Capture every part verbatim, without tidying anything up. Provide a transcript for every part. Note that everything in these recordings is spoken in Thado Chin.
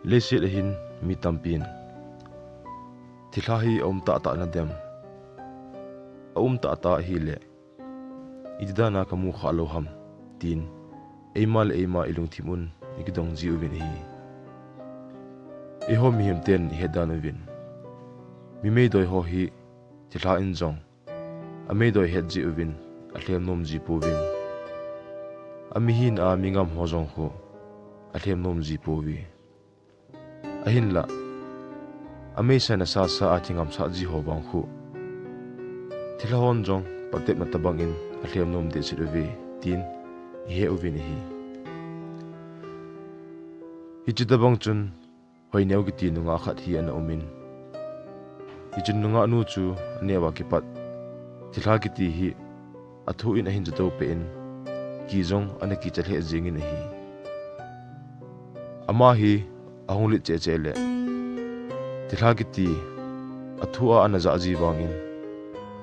Leiset ahin mi tampin, "Thilha hi aum tahtah nadem? Aum tahtah ahile, iti dana kamu khah lou ham?" tin eima le eima ilungthim un ikidong jiuvin ahi. Eiho mihem ten ihet dan uvin, mi meidoi ho hi thilha in jong ameidoi het jiuvin alhem nom jipouvin, amihina mi ngam ho jong khu alhem nom jipouve. Ahinla, ameisai nasasa a kingamsah ji ho vang khu thilha hon jong patepna tobangin alhem nom dehset uve, tin ihe uvin ahi. Hiche tobang chun Hoineu kiti nungah khat hi ana umin, hichun nungah nu chu aneo a kipat thilha kiti hi athu in ahin jatoh peh in, ki jong ana kicha lheh jengin ahi. Ama hi ahung lit cheh cheh le thilha kiti athu a ana jah ji vangin,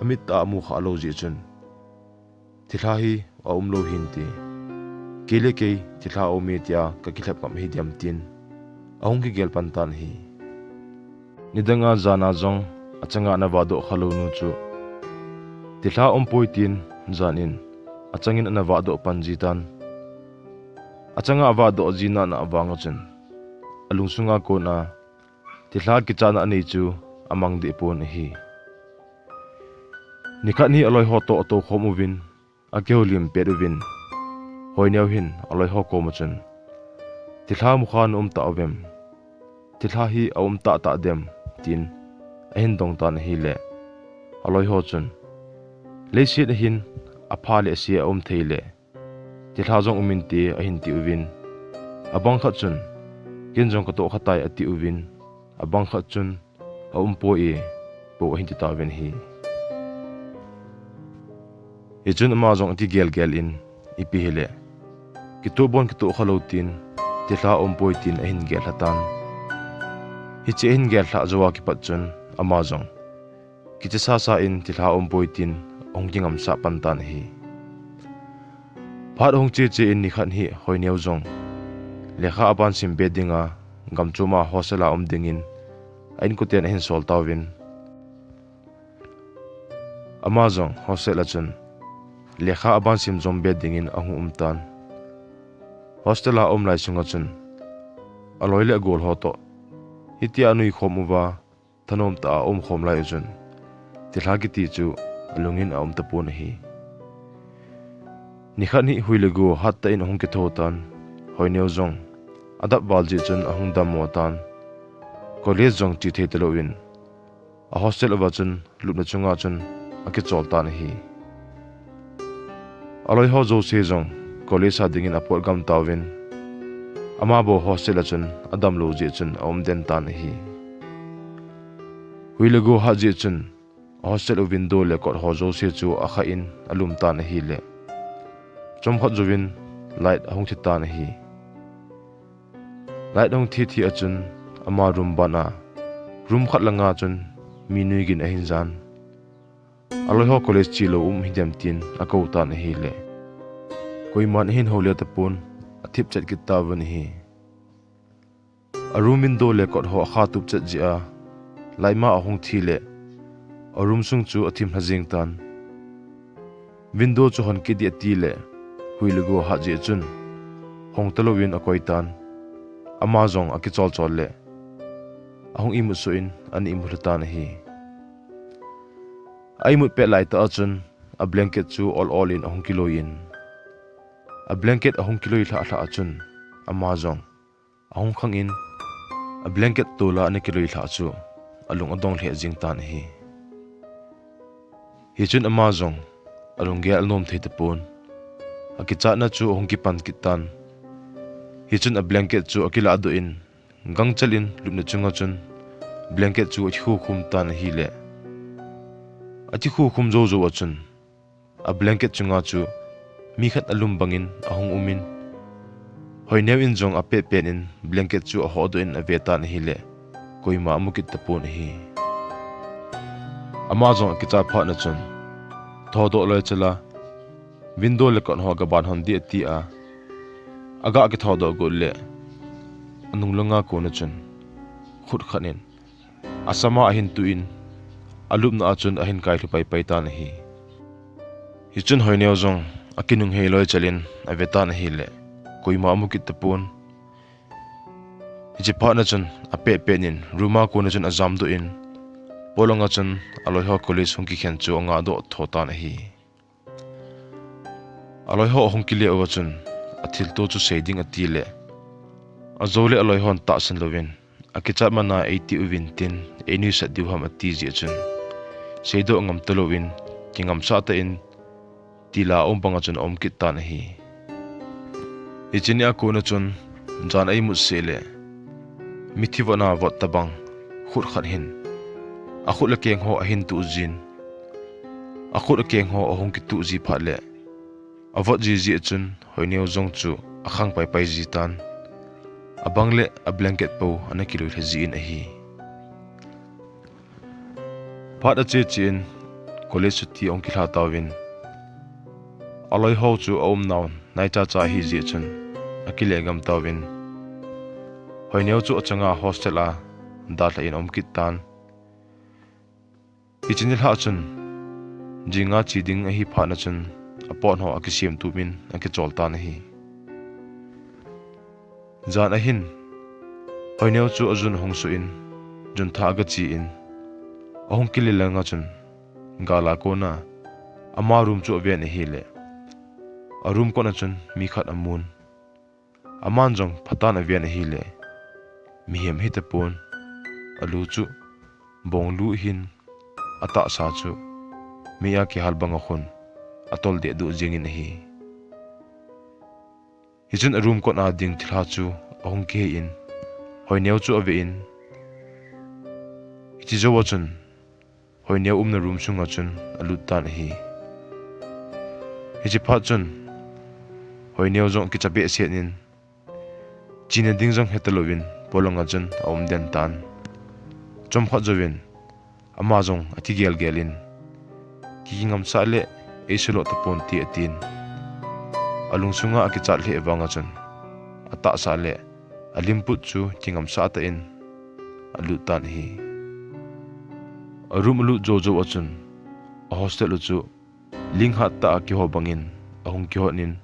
amit a amu khah lou jeh chun, "Thilha hi aum lou hinte, kei le kei thilha aume tia kakilhep ngam hidem," tin ahung kigel pan tan ahi. Nidanga jana jong achanga ana vahdoh kha lou nu chu, "Thilha aumpoi," tin janin achangin ana vahdoh pan ji tan. Achanga avahdoh ji nana vang chun, alungsunga kona thilha kichatna anei chu amang deh pon ahi. Nikhat hi aloi ho toh atou khom uvin, akihoulim pet uvin, Hoineu hin aloi ho koma chun, "Thilha mukha na um tauvem? Thilha hi aum tahtah dem?" tin ahin dong tan ahile, aloi ho chun, "Leiset ahin apha le ase aum thei le, thilha jong um inte," ahin tiuvin, abang khat chun, "Ken jong katoh kha tai," atiuvin, abang khat chun, "Aumpoi," bou ahin ti tauvin ahi. Hichun ama jong akigel gel in, ipi hile, "Kitoh bon kitoh kha lou," tin, "Thilha aumpoi," tin ahin gel lha tan. Hiche ahin gel lhah jou a kipat chun ama jong kicha sasa in thilha aumpoi tin ahung kingamsah pan tan ahi. Phat ahung che che in nikhat hi Hoineu jong lekha aban sim be dinga gamchom a hostel a um dingin a inkoten ahin sol tauvin, ama jong hostel a chun lekha aban sim jom be dingin ahung um tan. Hostel a aum lai sunga chun aloi le agol ho toh hitia anui khom uva, thanom tah a aum khom lai u chun, thilha kiti chu alungin aum tapon ahi. Nikhat hi hui le go hat tah in ahung kitho tan, Hoineu jong adap val jeh chun ahung dammo tan, college jong che thei talou in, a hostel uva chun lupna chunga chun akichol tan ahi. Aloi ho jouse jong college a dingin apot gam tauvin, ama bou hostel a chun adamlou jeh chun aum den tan ahi. Hui le go hat jeh chun a hostel u window le kot ho jouse chu akhah in alum tan ahile, chomkhat jouvin light ahung thi tan ahi. Light ahung thi thi a chun ama room ban a room khat langa chun mi nui gin ahin jan. Aloi ho college chelou um hidem tin akou tan ahile, koiman ahin houlim tapon, athip chet kit tauvin ahi. A room window le kot ho akha tup chet jeh a, light ma ahung thi le, a room sung chu athim lha jeng tan. Window chu hon kit ding ati le, hui le go hat jeh chun, hong talou in akoi tan. Ama jong akichol chol le, ahung imut soh in ana imut lha tan ahi. A imut pet lai tah a chun, a blanket chu ol ol in ahung kiloi in, a blanket ahung kiloi lhah lhah a chun, ama jong ahung khang in, a blanket tol a ana kiloi lhah chu alung adong lheh jeng tan ahi. Hichun ama jong alunggel anom thei tapon, akichatna chu ahung kipan kit tan. Hichun a blanket chu akilah doh in, gangchel in lupna chunga chun blanket chu akikhu khum tan ahile, akikhu khum jou jou a chun, a blanket chunga chu mi khat alum bangin ahung um in, Hoineu in jong apet pet in blanket chu ahodoh in ave tan ahile, koima amu kit tapon ahi. Ama jong akicha phat na chun, thodoh loi chel a, window le kot ho gaban hon ding ati a, aga kithodoh got le, anung langa kona chun khut khat in asama ahin tuh in, alupna a chun ahin kailhu paipai tan ahi. Hichun Hoineu jong akinung hei loi chalin ave tan ahile, koima amu kit tapon. Hiche phatna chun apet pet in room a kona chun ajamdoh in, polanga chun aloiho college hung kikhen chu angahdoh tho tan ahi. Aloiho ahung kile uva chun athilto chu sei ding atile, ajole aloihon tahsan louvin, akichat mana eiti uvin tin, einuisat diu ham ati jeh chun, seidoh ngam talouvin, kingamsah tah in, tila um banga chun aum kit tan ahi. Hiche nia kona chun, jan a imut seh le, mithi votna vot tabang, khut khat hin akhut le akeng ho ahin tuh jin, akhut akeng ho ahung kituh ji phat le, avot jiji a chun Hoineu jong chu akhang paipai ji tan, abang le ablanket pou ana kilui lha jin ahi. Phat ache che in college chuti ahung kilha tauvin, aloiho chu aumnau naicha cha ahi jeh chun akile ngam tauvin, Hoineu chu achanga hostel a dalha in aum kit tan. Hiche nilhah chun, jinga che ding ahi phatna chun, apotho akisem tup in akichol tan ahi. Jan ahin, Hoineu chu ajun ahung suh in, juntha agache in, ahung kile langa chun, gala kona ama room chu aven ahile, a room kotna chun mi khat amun. Aman jong phatan aven ahile, mihem hitapon, alu chu bonglu ahin, atahsa chu meiya kihal banga khun atol dehduh jengin ahi. Hichun a room kotna ding thilha chu ahung kihei in, Hoineu chu ave in, hiche jouva chun Hoineu umna room sunga chun alut tan ahi. Hiche phat chun Hoineu jong kicha behseh in, chena ding jong hetalouvin polanga chun aum den tan. Chomkhat jouvin ama jong akigelgel in, kikingamsah le eisulo taponte atin, alungsunga akichat lheh vanga chun atahsa le alimput chu kingamsah tah in alut tan ahi. A room alut jou jou a chun a hostel u chu linghat tah a kiho bangin ahung kihot in,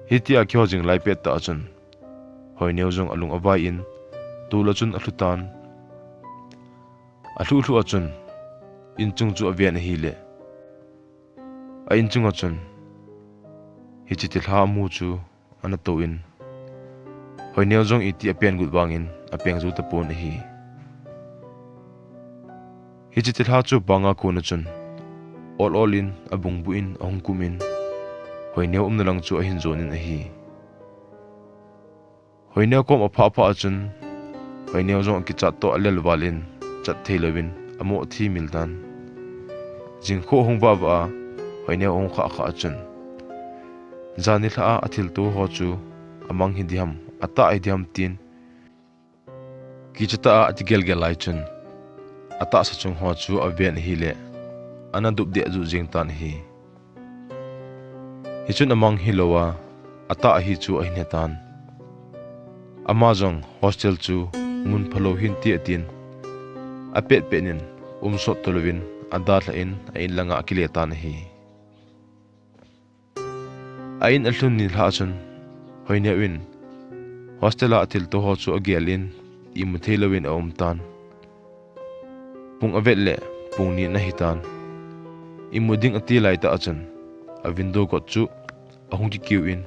hitia kiho jing lai pettah a chun Hoineu jong alung avai in, tol a chun alhu tan. Alhuh lhuh a chun inchung chu aven ahile, a inchunga chun hiche thilha amu chu ana touvin, Hoineu jong iti apen got vangin apeng jou tapon ahi. Hiche thilha chu banga kona chun ol ol in abungbuh in ahung kum in, Hoineu umna lang chu ahin jon in ahi. Hoineu kom aphah phah a chun Hoineu jong akichat toh alel val in, chat theilouvin amoh thimil tan. Jingkho ahung vah vah a, Hoineu ahung khah khah a chun, jan nilhah a athilto ho chu amang hidiham, atah hidiham tin, kichatah a ati gelgel lai chun, atahsa chung ho chu aven ahile, ana dup deh juh jeng tan ahi. Hichun amang hilouva, atah ahi chu ahin hetan. Ama jong hostel chu mun phalou hinte atin, apet pet in umsot talouvin adalhah in a in langa akile tan ahi. A in alhun nilhah a chun Hoineu in hostel a athilto ho chu agel in, imu theilouvin aum tan. Pung avet le pung ni ana hitan. Imu ding ati laitah a chun a window kot chu ahung kikiu in,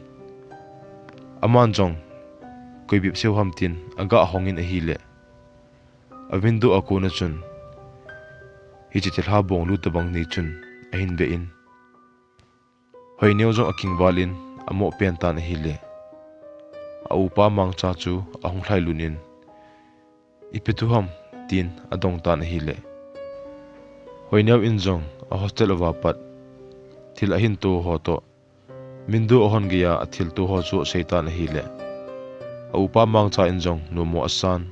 aman jong koi bep seu ham tin aga hong in ahile, a window a kona chun hiche thilha bonglu tobang ni chun ahin ve in, Hoineu jong akingval in amoh pen tan ahile, a upa Mangcha chu ahung lhailut in, ipi thu ham tin adong tan ahile, Hoineu in jong a hostel uva pat thil ahin to ho toh, window ahon geiya athilto ho chu asei tan ahile, a upa Mangcha in jong nomo asan.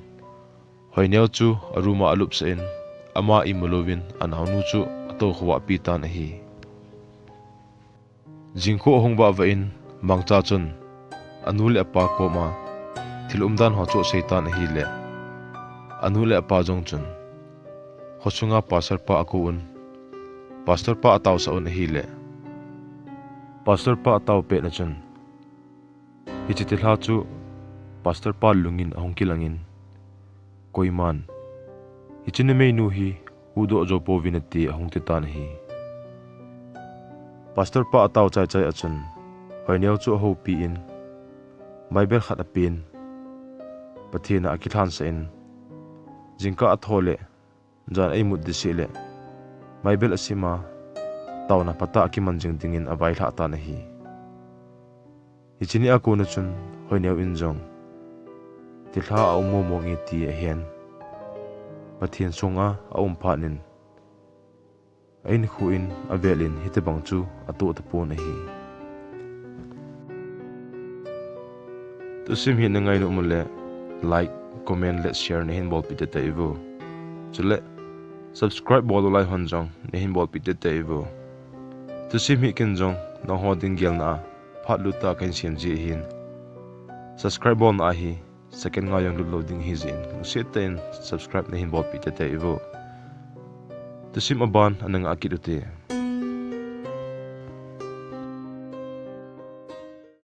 Hoineu chu a room a alupsah in, ama imu louvin anaonu chu atoukhovah pi tan ahi. Jingkho ahung vah vah in, Mangcha chun anu le apa koma thil umdan ho chu asei tan ahile, anu le apa jong chun khosunga pastor pa akou un, pastor pa ataosah un ahile, pastor pa atao pet na chun, hiche thilha chu pastor pa lungin ahung kilangin, koiman hiche numeinu hi huhdoh jou pouvin ati ahung titan ahi. Pastor pa atao chaichai a chun, Hoineo chu ahoupi in, Bible khat apen, Pathen a akilhansah in, jingkah atho le, jan a imut ding seh le, Bible asim a, taona phatah a kiman jing dingin availhah tan ahi. Hiche nia kona chun, Hoineo in jong, thilha aum momo nge ti ahen, Pathen sunga aum phat in, a inkho in avel in hitobang chu atoh tapon ahi. Thusim hi nangai nom uleh, like, comment le share nahin bolpeh teitei uvo. Chule, subscribe bol lou lai hon jong nahin bolpeh teitei uvo. Thusim hi ken jong nangho ding gelna a phat lut tah a kahin sem ji ahin, subscribe bolna ahi, second nga jong lut lou ding ahi jeh in, lungset tah in subscribe nahin bolpeh teitei uvo. Thusim aban ana ngah kit ute.